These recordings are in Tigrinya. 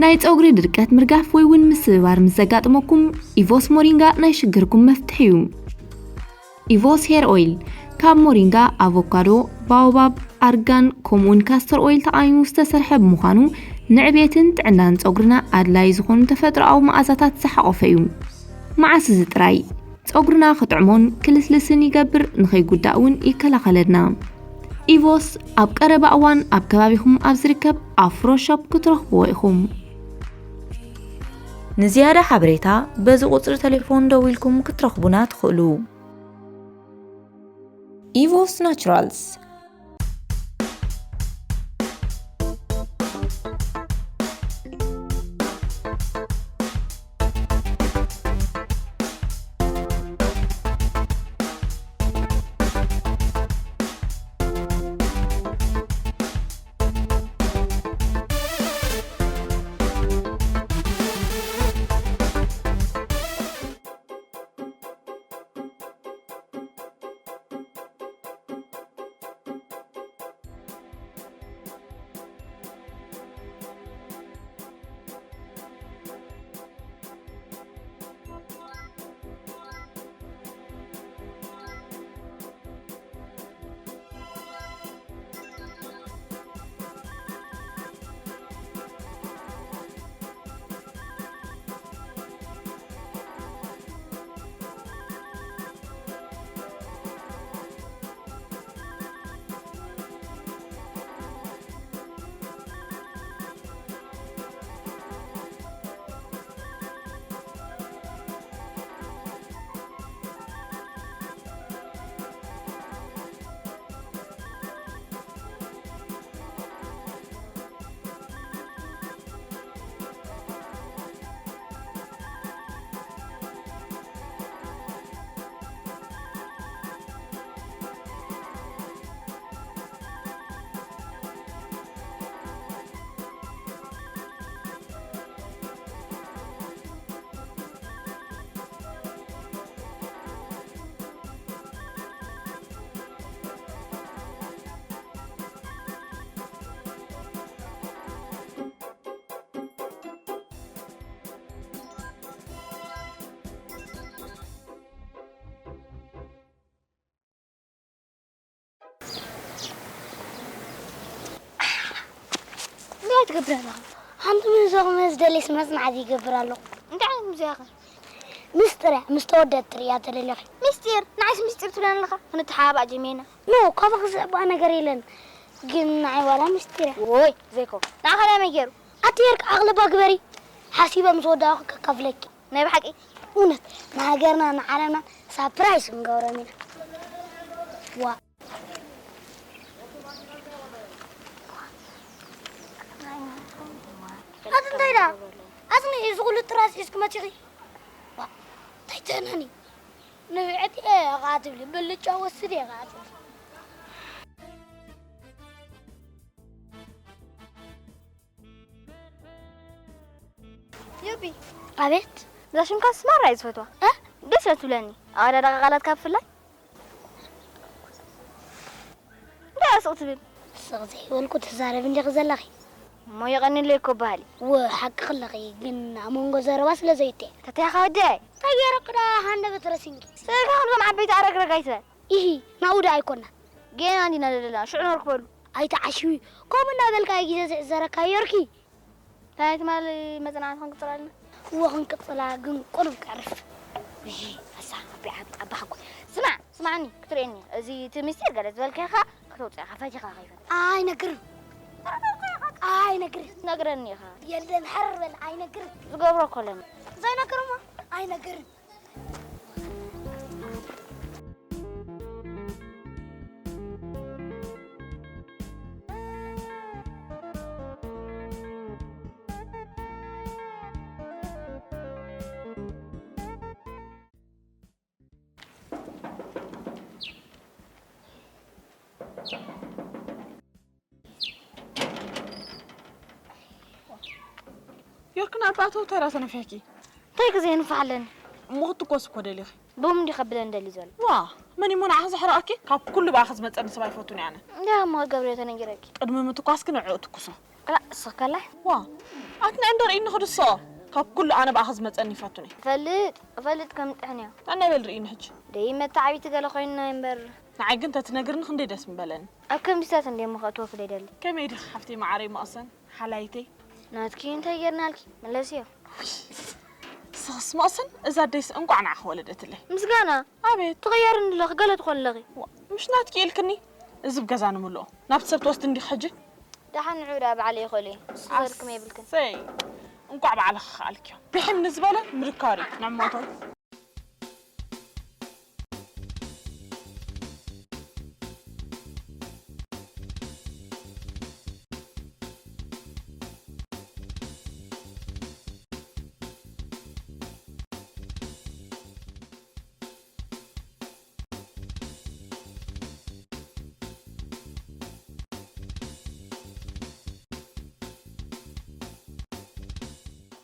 ናይ ጸጉሪ ድርቀት ምርጋፍ ወይ እውን ምስብባር ምስ ዘጋጥመኩም፣ ኢቮስ ሞሪንጋ ናይ ሽግርኩም መፍትሒ እዩ። ኢቮስ ሄር ኦይል ካብ ሞሪንጋ፣ ኣቮካዶ፣ ባኦባብ፣ ኣርጋን ከምኡውን ካስተር ኦይል ተቓሚሙ ዝተሰርሐ ብምዃኑ፣ ንዕቤትን ጥዕናን ጸጉርና ኣድላዪ ዝኾኑ ተፈጥሮኣዊ መኣዛታት ዝሓቖፈ እዩ። መዓስ እዚ ጥራይ ጸጉርና ክጥዕሞን ክልስልስን ይገብር፣ ንኸይጉዳእ እውን ይከላኸለልና። ኢቮስ ኣብ ቀረባ እዋን ኣብ ከባቢኹም ኣብ ዝርከብ ኣፍሮ ሾፕ ክትረኽብዎ ኢኹም። ንዝያዳ ሓበሬታ በዚ ቁጽሪ ቴሌፎን ደዊልኩም ክትረኽቡና ትኽእሉ። ኢቮስ ናቹራልስ። እንታይ ትገብር ኣለኻ? ሓንቲ ሙዚቃ ምስ ደሊስ መጽናዕቲ ይገብር ኣለኹ። እንታይ ዓይነት ሙዚቃ? ምስጢር እያ፣ ምስ ተወደት ትርእያ ተደሊኺ። ምስጢር? ንዓይስ ምስጢር ትብለኒ ኣለኻ? ክንተሓባባእ ጀሚርና። ኖ፣ ካባኺ ዝዕባእ ነገር የለን። ግን ንዓይ ዋላ ምስጢር እያ። ወይ፣ ዘይኮ። ንዓኻ ናይ መን ገይሩ? ኣቲ ሄርክ ዓቕልባ ግበሪ። ሓሲበ ምስ ወዳእኹ ከካፍለኪ። ናይ ብሓቂ? እውነት፣ ንሃገርና ንዓለምና ሳፕራይዝ ክንገብሮም ኢና። ዋ። ኣቲ እንታይ ደኣ? ኣጽኒ፣ እዚ ኩሉ ጥራዝ ሒዝኪ መጺኺ? ዋ፣ እንታይ ትህነኒ? ንብዕቲ እየ ኸዓ ትብሊ፣ ብልጫ ወስድ እየ ኸዓ ትብሊ። ዮቢ። ኣቤት። እዛ ሽምካ ስማራ እየ ዝፈትዋ። እ? ደስ እያ ትብለኒ። ኣወዳድቓ ቃላትካ ብፍላይ። እንታይ እያ ስቕ ትብል? ስቕ ዘይበልኩ ትዛረቢ እንዲኺ ዘለኺ። እሞ የቐንየለይ እኮ በሃሊ። ወ፣ ሓቅኺ ኣለኺ፣ ግን ኣብ መንጎ ዘረባ ስለ ዘዩትየ። ተተያኻ ወደይ። እንታይ ገይረኪ ደኣ ሃንደበት ረሲንኪ? ስእልካ ከምዞም ዓበይቲ ኣረግረግ ኣይትበል። ኢሂ፣ ናብኡ ደኣ ኣይኮና። ጌና እንዲና ዘለና፣ ሽዑ ነርክበሉ። ኣይትዓሽዊ፣ ከምኡ እናበልካ ግዜ ዝዕዘረካ ዮርኪ። እንታይ ትማሊ መጽናዕቲ ክንቅጽል ኣለና? እወ ክንቅጽላ፣ ግን ቁሩብ ከዕርፍ። እሺ፣ ኣሳ፣ ኣቢ ዓብ-፣ ኣባ ሓጎይ። ስማዕ፣ ስማዕኒ፣ ክትርእየኒ። እዚ እቲ ምስጢር ገለ ዝበልካኻ ክተውጽኦ ኢኻ፣ ፈቲኻ ከይፈት። ኣይነግርን። ኣይነግርን። ነግረኒ ኢኻ። የለን፣ ሕር በል፣ ኣይነግርን። ዝገብሮ እኮ ኣለኒ። ዘይነግር እሞ ኣይነግርን። ዮርክን ኣባቱ ተራ ተነፊሕኪ። እንታይ ግዜ ንፋሕ ኣለኒ? እሞ ክትኮስ እኮ ደሊኺ። ቡም እንዲ ከብለን ደሊ ዘሎ። ዋ፣ መን እሞ ንዓኺ ዘሕረቐኪ? ካብ ኩሉ ብኣኺ ዝመጸኒ ሰብ ኣይፈቱን እየ ኣነ። እንዲያ እሞ ገብርዮ ተነጊረኪ። ቅድሚ ምትኳስኪ ንዕኡ ትኩሶ። ራ ስኸላ ዋ ኣትና እንዶ ርእይኒ ክድሶ ካብ ኩሉ ኣነ ብኣኸ ዝመፀኒ ይፈቱኒ እፈልጥ እፈልጥ ከም ጥሕን እዮ ኣነ በል ርእይኒ ሕጂ ደይ መታዓቢቲ ገለ ኮይንና እምበር ንዓይ ግን ተትነግርኒ ክንደይ ደስ ምበለኒ ኣብ ከምዚታት እንደ ምኸእትዎ ክደይደሊ ከመይ ዲኺ ሓፍተይ መዓረይ መቕሰን ሓላይተይ ናትኪ እንታይ ጌርናልኪ መለስዮ ስኽስ መቕሰን እዛ ደይስ እንቋዕ ንዓኺ ወለደትለይ ምስጋና ኣቤት ትቕየርኒ ኣለኺ ገለ ትኾኒ ኣለኺ ምሽ ናትኪ ኢልክኒ እዚ ብገዛ ንምልኦ ናብቲ ሰብ ትወስድ እንዲኺ ሕጂ ደሓን ንዑ ደኣ ባዕለይ ይኽእሎ እየ። ንሱ ዝበልክም የብልክን። ኣሰይ! እንቋዕ ባዕልኺ ከኣልክዮ። ብሒም ንዝበለ ምድካር እዩ ንዕሞቶም።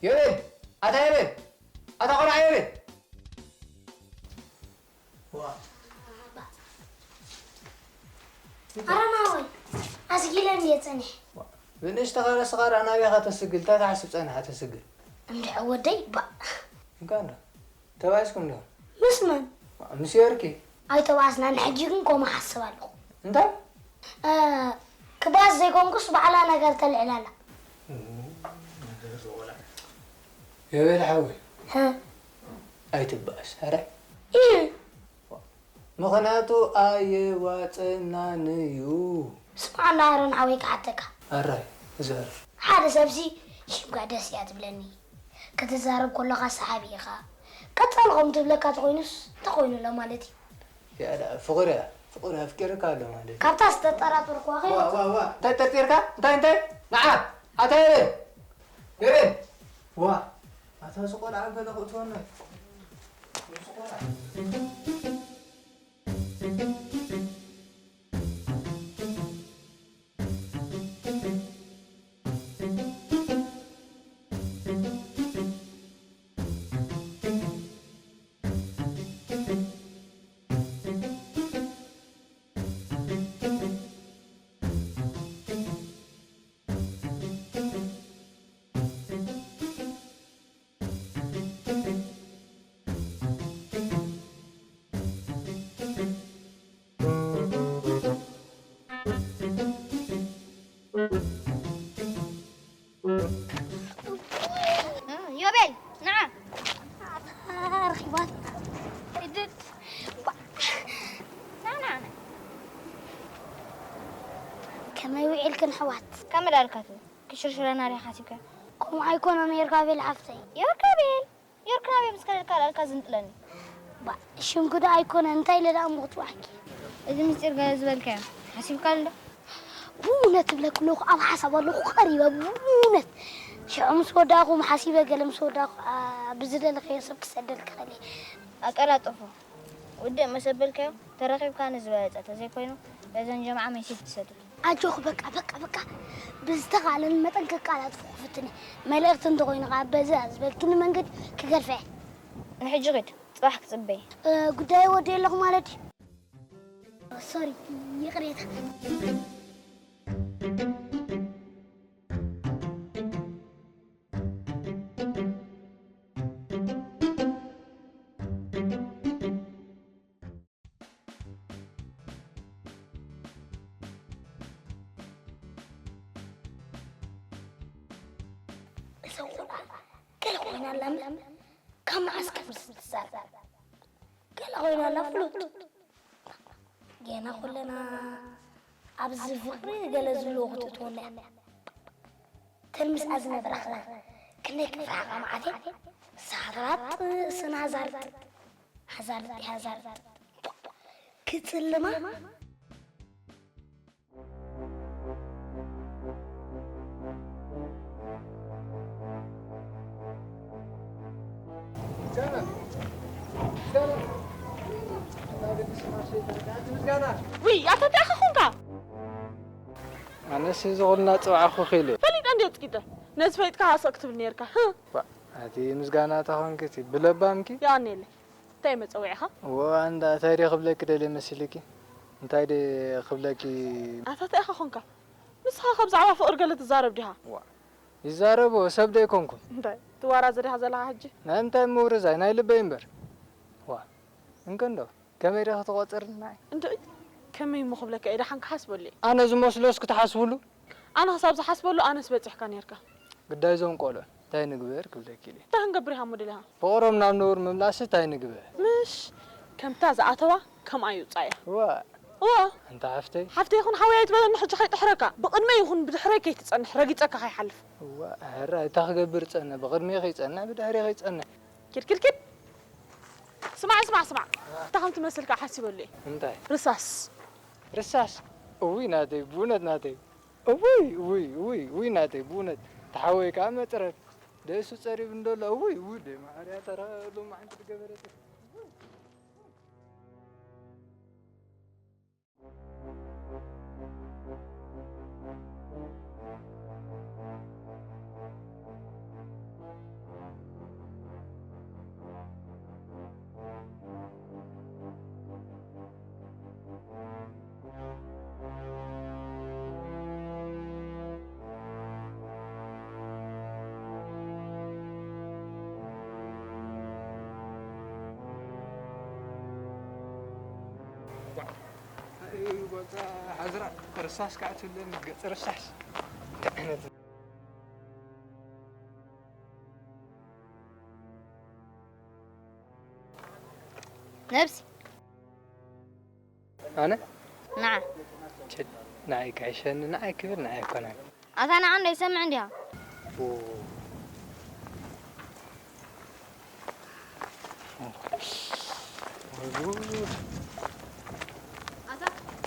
ዮቤል! ኣታ ዮቤል! ኣታ ቆልዓ ዮቤል! ዋ! ኣረማወይ! ኣስጊለ እንድየ ጸኒሐ። ብንእሽተኻ ርእስኻ ደኣ ናበይ ኢኻ ተስግል? እንታይ ትሓስብ ጸኒሓ ተስግል? እንድዒ ወደይ ባእ! እንካ እንዶ ተባኢስኩም ዶ? ምስ መን? ምስ ዮርኪ። ኣይተባእስናን፣ ሕጂ ግን ከምኡ እሓስብ ኣለኹ። እንታይ? እ፣ ክባእስ ዘይኮንኩስ ባዕላ ነገር ተልዕል ኣላ። ዮቤል ሓወይ፣ ህ። ኣይትባእስ፣ ኣረ። እ። ምኽንያቱ ኣየዋጸናን'ዩ። ስማዕ እንዳ ኣሮን ሓወይ ክሓተካ። ኣራይ፣ እዘር። ሓደ ሰብሲ ሽምካ ደስ እያ ትብለኒ። ክትዛረብ ከለኻ ሰሓቢ ኢኻ። ቀጻሊ ከምኡ ትብለካ ተኾይኑስ እንታይ ኮይኑ ኣሎ ማለት እዩ? ያዳ፣ ፍቕሪ እያ። ፍቕሪ ኣፍቂርካ ኣሎ ማለት እዩ። ካብታ ዝተጠራጠርኩዋ ዋ፣ ከይወጽእ። ዋ፣ ዋ። እንታይ ጠርጢርካ? እንታይ፣ እንታይ? ንዓ፣ ኣታ ኤረን። ኤረን። ዋ፣ ኣታ እዚ ቆልዓ ገለ ክእትወና እዩ። እዚ ቆልዓ። ዮቤል፣ ንዓ። ኣታ ረኺባትና። እድድ። ባ-፣ ና፣ ና፣ ና። ከመይ ውዒልክን ኣሕዋት? ከመይ ዳልካቱ? ክሽርሽረና ዲኻ ሓሲብካ? ከምኡ ኣይኮነን ዮርካቤል ሓፍተይ። ዮርካቤል? ዮርክ ናበይ ምስ ከደልካ ዳልካ ዝንጥለኒ? ባ፣ ሽምኪ ዶ ኣይኮነን፣ እንታይ ኢለ ደኣ እሞ ክጽውዓኪ? እዚ ምስጢር ገለ ዝበልካዮ ሓሲብካሉ ዶ? ብእውነት እብለኪ ኣለኹ፣ ኣብ ሓሳብ ኣለኹ ቀሪበ፣ ብእውነት። ሽዑ ምስ ወዳእኹ፣ ሓሲበ ገለ ምስ ወዳእኹ፣ ኣ፣ ብዝደለኽዮ ሰብ ክሰደልኪ እኽእል እየ። ኣቀላጥፎ። ውድእ መሰበልካዮ ተረኺብካ ንዝበለጸ ተዘይኮይኑ በዘን ጀምዓ ሜሴጅ ትሰዱ። ኣጆኺ በቃ በቃ በቃ ብዝተኻእለኒ መጠን ከቃላጥፎ ክፍትን እየ። መልእኽቲ እንተኾይኑ ኸዓ በዚ ዝበልክኒ መንገዲ ክገድፋ እየ። ንሕጂ ኺድ፣ ጽባሕ ክጽበ እየ። እ፣ ጉዳይ ወዲ ኣለኹ ማለት እዩ። ሶሪ፣ ይቕሬታ። እዛ ቆልዓ ገለ ኮይና ኣላ እምበር፣ ካብ መዓስ ከምዚ ትዛረብ? ገለ ኮይና ኣላ ፍሉጥ። ጌና ኩልና ኣብዚ ፍቕሪ ገለ ዝብልዎ ክትእትወና እያ። ተን ምስኣ ዝነበራኸ ክንደይ ክፍርሓኻ መዓት እየ። ሳትራጥ ስን ሃዛርድ። ሃዛርድ፣ ሃዛርድ። ክጽልማ? ውይ፣ ኣታ እንታይ ኢኻ ኾንካ? ኣነስ እዚ ኹልና ጽባሕ እኮ ኺኢለ። ፈሊጠ እንድየ ጽቂጠ። ነዚ ፈሊጥካ ሃሰቕ ክትብል ነይርካ። ህህ። ባ፣ ኣቲ ምስጋና ተኾንኪ እቲ ብለባምኪ? የቐንየለይ። እንታይ መጸውዒኻ? እዎ፣ ኣንዳ፣ እንታይ ድየ ክብለኪ ደልየ መሲልኪ? እንታይ ድየ ክብለኪ? ኣታ እንታይ ኢኻ ኾንካ? ንስኻ ከ ብዛዕባ ፍቕሪ ገለ ትዛረብ ዲኻ? ዋ፣ ይዛረቦ ሰብ ዶ ኣይኮንኩን? እንታይ ትዋራዘ ዲኻ ዘለኻ ሕጂ? ናይ ምንታይ ምውርዛይ፣ ናይ ልበይ እምበር። ዋ፣ እንከ እንዶ ከመይ ዲኻ ትቖጽርና? እንድዒ፣ ከመይ እሞ ክብለካ እየ፣ ደሓን ክሓስበሉ እየ። ኣነ ዝመስሎስ ክትሓስብሉ? ኣነ ክሳብ ዝሓስበሉ ኣነስ በጺሕካ ኔርካ። ግዳይ እዞም ቆልዑ እንታይ ንግበር ክብለኪ ኢለ። እንታይ ክንገብር ኢኻ እሞ ደሊኻ? ፍቕሮም ናብ ንቡር ምምላስ እንታይ ንግበር? ምሽ ከምታ ዝኣተዋ ከምኣ ይውጻእ እያ። ዋ። ዋ። ኣንታ ሓፍተይ። ሓፍተይ ይኹን ሓወይ ኣይትበለኒ ሕጂ ከይጥሕረካ። ብቕድመይ ይኹን ብድሕረይ ከይትጸንሕ ረጊጸካ ከይሓልፍ። ዋ፣ ሕራይ እንታይ ክገብር ጸንሕ? ብቕድመይ ከይጸንሕ ብድሕረይ ከይጸንሕ። ኪድ ኪድ ኪድ። ስማዕ ስማዕ ስማዕ። እንታይ ከም ትመስል ከኣ ሓሲበሉ እየ። እንታይ? ርሳስ። ርሳስ? እውይ ናተይ፣ ብእውነት ናተይ። እውይ፣ እውይ፣ እውይ፣ እውይ ናተይ፣ ብእውነት ተሓወይ ከኣ መጽረብ። ደሱ ጸሪብ እንደሎ፣ እውይ፣ እውይ፣ ደይ ማርያ ተራ ሎማዓንቲ ዝገበረት። ሓዝራ ርሳስ ከዓ ትብለኒ፣ ገፅ ርሳስ። እንታይ ዓይነት ነብሲ። ኣነ? ንዓ። ችድ፣ ንዓይ ክሕሸኒ፣ ንዓይ ክብል ንዓይ ኣይኮነን። ኣታ ንዓ እንዶ ይሰምዕ እንዲያ። ኦ። ወይ ጉድ። ኣታ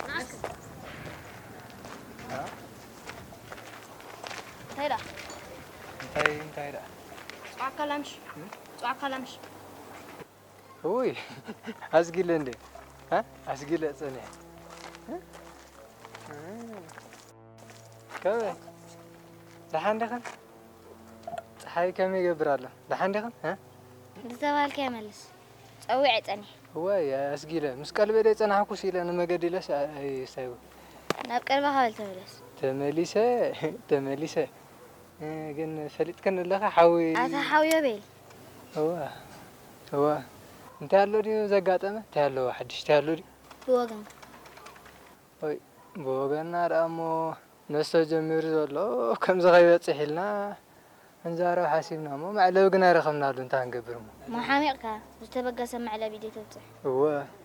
ንዓ እስከ። አ? እንታይ ደኣ? እንታይ፣ እንታይ ደኣ? ጽዋዕካ ላምሽ። እም? ጽዋዕካ ላምሽ። ውይ፣ ኣስጊለ እንዴ? እ? ኣስጊለ ጸኒሐ። እ? ከመይ? ደሓን ዲኽን? ጸሓይ ከመይ ይገብር ኣሎ? ደሓን ዲኽን? እ? ዝተባልካዮ መልስ። ጸዊዐ ጸኒሐ። እዋይ፣ ኣስጊለ። ምስ ቀልበ ደይ ጸናሕኩስ ኢለ ንመገዲ ኢለስ፣ ኣይ፣ ስታይል። ናብ ቀልብኻ በል ተመለስ። ተመሊሰ፣ ተመሊሰ። እ፣ ግን ፈሊጥክን ኣለኻ ሓዊ ኣታ ሓውዮ ቤል። እዋ፣ እዋ። እንታይ ኣሎ ድዩ ዘጋጠመ? እንታይ ኣለዎ ሓድሽ? እንታይ ኣሎ ድዩ? ብወገን። ኦይ፣ ብወገንና ደኣ እሞ መስተ ጀሚሩ ዘሎ ከምዚ ከይበጽሕ ኢልና እንዛረብ ሓሲብና እሞ መዕለቢ ግን ኣይረኸብናሉ። እንታይ ክንገብር እሞ? እሞ ሓሚቕካ ዝተበገሰ መዕለቢ ደይ ተብጽሕ? እወ፣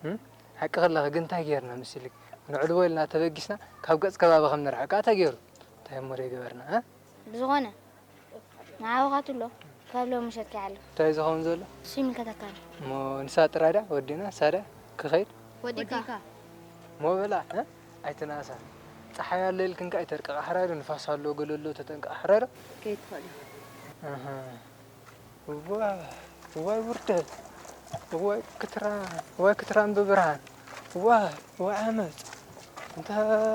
እም? ሓቂ ከለኺ ግን እንታይ ጌርና መሲልኪ? ንዕልቦ ኢልና ተበጊስና ካብ ገጽ ከባቢ ከም ንርሕቃ ተገይሩ። እንታይ እሞ ደይ ገበርና፣ እ? ብዝኾነ፣ ንዓኻ ትብሎ፣ ካብ ሎሚ ምሸት ከይዓልፍ። እንታይ ዝኸውን ዘሎ? እሱ ይምልከተካ ድዩ? እሞ ንሳ ጥራይ ድያ ወዲና፣ ንሳ ድያ ክኸይድ? ወዲካ። ወዲካ። እሞ በላ፣ እ? ኣይትንኣሳ። ጸሓይ ኣሎ ኢልክን ከኣ ኣይተርቅቓ፣ ሕራይ ዶ ንፋስ ኣሎ፣ ገለ ኣሎ፣ ተጠንቀቓ፣ ሕራይ ዶ? ከይትኽእል ኢኻ። ኣሃ። እዋ፣ እዋይ ውርደት፣ እዋይ ክትራ፣ እዋይ ክትራን ብብርሃን፣ እዋ፣ እዋይ ዓመጽ። እንተ፣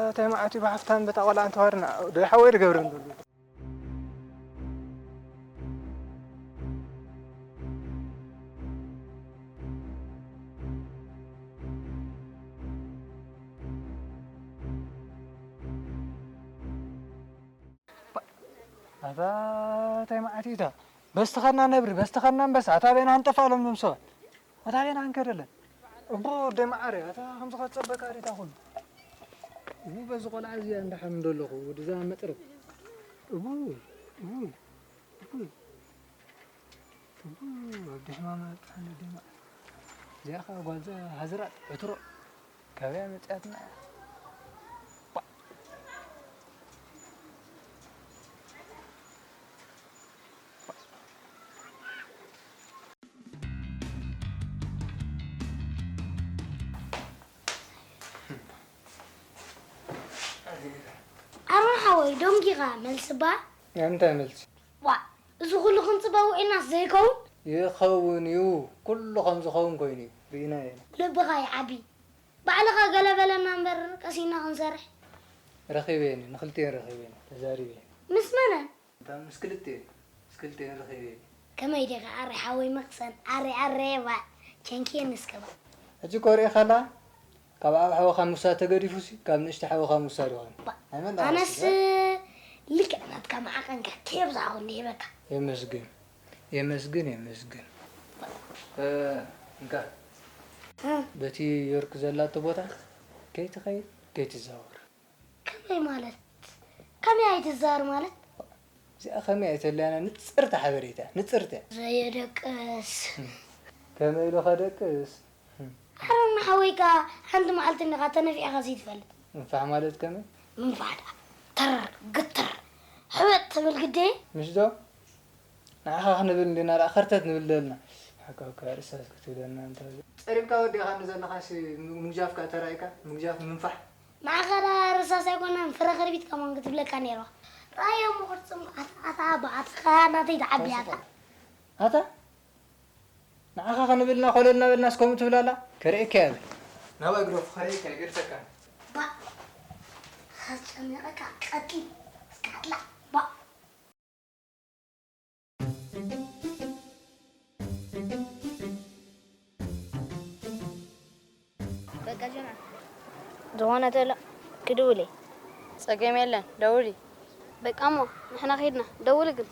እንታይ መዓት እዩ ብሓፍታን በታ ቆልዓ እንተዋርና፣ ዶ ሓወይ ድገብረን ዘሎ? ኣታ እንታይ መዓት እዩ እታ? በስተኻና ነብሪ፣ በስተኻና ኣንበሳ፣ ኣታ ኣበይና ክንጠፍኣሎም እዞም ሰባት? ኣታ ኣበይና ክንከደለን? እቦ ወደይ መዓረ፣ ኣታ ከምዚ ከጸበካ ሪታ ኩሉ። እቡ በዚ ቆልዓ እዚኣ እንዳሓም እንደለኹ፣ ወድዛ መጥረብ። እቡ፣ እቡ፣ እቡ፣ እቡ፣ ኣብ ድሕማማ ጥሓን ደማ። እዚኣ ኸዓ ጓልዛ ሃዝራጥ ዕትሮ። ካበይ ኣመጺኣትና እያ? ባ-፣ ኣሮን ሓወይ፣ ደንጊኻ መልሲ እባ። እንታይ መልሲ? ዋእ፣ እዚ ኩሉ ክንጽበ ውዒልናስ ዘይከውን? ይኸውን እዩ። ኩሉ ከም ዝኸውን ኮይኑ እዩ። ርኢናዮ ኢና። ልብኻ ይዓቢ። ባዕልኻ ገለ በለና እምበር ቀሲና ክንሰርሕ። ረኺበየን፣ ንኽልቲኤን ረኺበየን፣ ተዛሪበየን። ምስ መነን? እታ ምስ ክልቲኤን፣ ምስ ክልቲኤን ረኺበየን። ከመይ ዲኻ ኣረ ሓወይ መቕሰን፣ ኣረ፣ ኣረ፣ ባ፣ ቸንክየን እስከ ባ። ሕጂ እኮ ርኢኻላ፣ ካብ ዓብ ሓወኻ ምውሳድ ተገዲፉሲ፣ ካብ ንእሽቶ ሓወኻ ምውሳድ ይኾን። ባ-፣ ኣይመን ኣነስ ዳራሲ፣ ልክዕ ናትካ መዓቐንካ ከየብዛዕኹ እንዲህበካ። የመስግን፣ የመስግን፣ የመስግን። እ፣ እንካ፣ እ። በቲ ዮርክ ዘላቶ ቦታ ከይትኸይድ፣ ከይትዛወር። ከመይ ማለት? ከመይ ኣይትዛር ማለት? እዚኣ ከመይ ኣይተለያና ንጽርቲ ሓበሬታ፣ ንጽርቲ። ዘየደቅስ። ከመይ ኢሉ ከደቅስ? ኣረ ንሓወይ ከኣ ሓንቲ መዓልቲ እንዲኻ ተነፊዕኻ ዘይትፈልጥ። ምንፋሕ ማለት ከመይ? ምንፋሕ ደኣ ተር ግትር ሕበጥ ትብል ግዴ? ምሽ ዶ? ንዓኻ ክንብል እንዲና ደኣ ኸርተት ንብል ዘለና። ሓካውካ ርእሳስ ክትብለና እንተ ጸሪብካ ወዲኻ ንዘለኻሲ ምግጃፍካ ተራእይካ? ምግጃፍ ምንፋሕ? ንዓኻ ደኣ ርሳስ ኣይኮነን፣ ፍረ ክርቢት ከማን ክትብለካ ነይርዋ። ረኣዮ እሞ ቅርጽም ኣታ፣ ኣታ፣ ኣታ፣ ኣታ፣ ናተይ ትዓቢ ኣታ። ኣታ? ንዓኻ ክንብልና ኮለል እናበልናስ ከምኡ ትብል ኣላ? ከርእየካ እየ በል። ናባይ ግደፎ፣ ከርእየካ እየ፣ ገድፈካ። ባእ። ከጨንቐካ ቀጢን። እስካትላ። ባእ። በቃ ጀምዓ። ዝኾነ ተሎ ክድውል እየ። ጸገም የለን፣ ደውሊ። በቃ እሞ ንሕና ከይድና፣ ደውሊ ግን።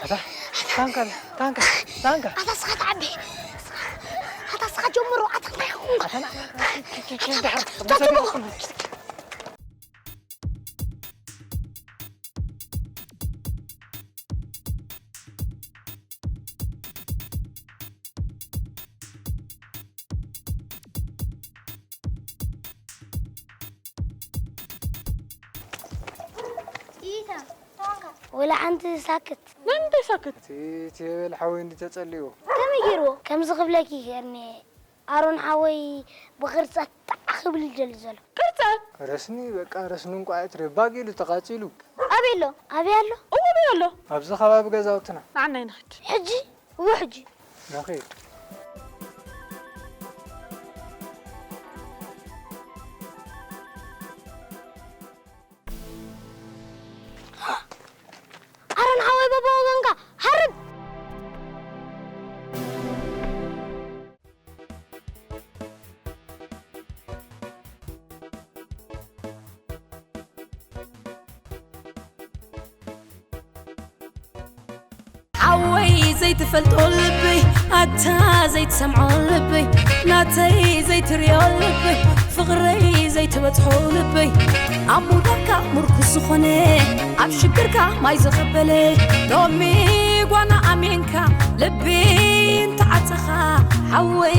ኣታ፣ ታንካ፣ ታንካ፣ ታንካ። ኣታ ስኻ ትዓቢ። ኣታ ስኻ ጀምሮ። ኣታ እንታይ ኹንካ? ኣታ ና-፣ ኪ-፣ ኪ-፣ ኪ-፣ ድሓር፣ ኣታ ጀምሮ። ኢታ፣ ታንካ። ወላ ሓንቲ ሳክት። ነንደ ሳክት። እቲ ቴብል ሓወይ እንዲ ተጸልይዎ። ከመይ ገይርዎ? ከምዚ ክብለኪ ገርኒ ኣሮን ሓወይ ብቕርጸት ጣዕ ክብል ይደሊ ዘሎ። ቅርጸት? ረስኒ፣ በቃ ረስኒ እንቋዕ ትሪ ባግ ኢሉ ተቓጺሉ። ኣበይ ኣሎ? ኣበይ ኣሎ? እወ፣ ኣበይ ኣሎ? ኣብዚ ከባቢ ገዛውትና። ንዓናይ ንኽድ። ሕጂ? እወ፣ ሕጂ። ንኺድ። ኣረን ሓወይ በቦ ወገንካ ሃርብ። ሓወይ ዘይትፈልጦ ልበይ፣ ኣታ ዘይትሰምዖ ልበይ፣ ናተይ ዘይትርእዮ ልበይ፣ ፍቕረይ ዘይትበጽሖ ልበይ፣ ኣብ ሙዳካ ምርኩስ ዝኾነ፣ ኣብ ሽግርካ ማይ ዝቐበለ፣ ሎሚ ጓና ኣሜንካ ልቢ እንተዓጸኻ፣ ሓወይ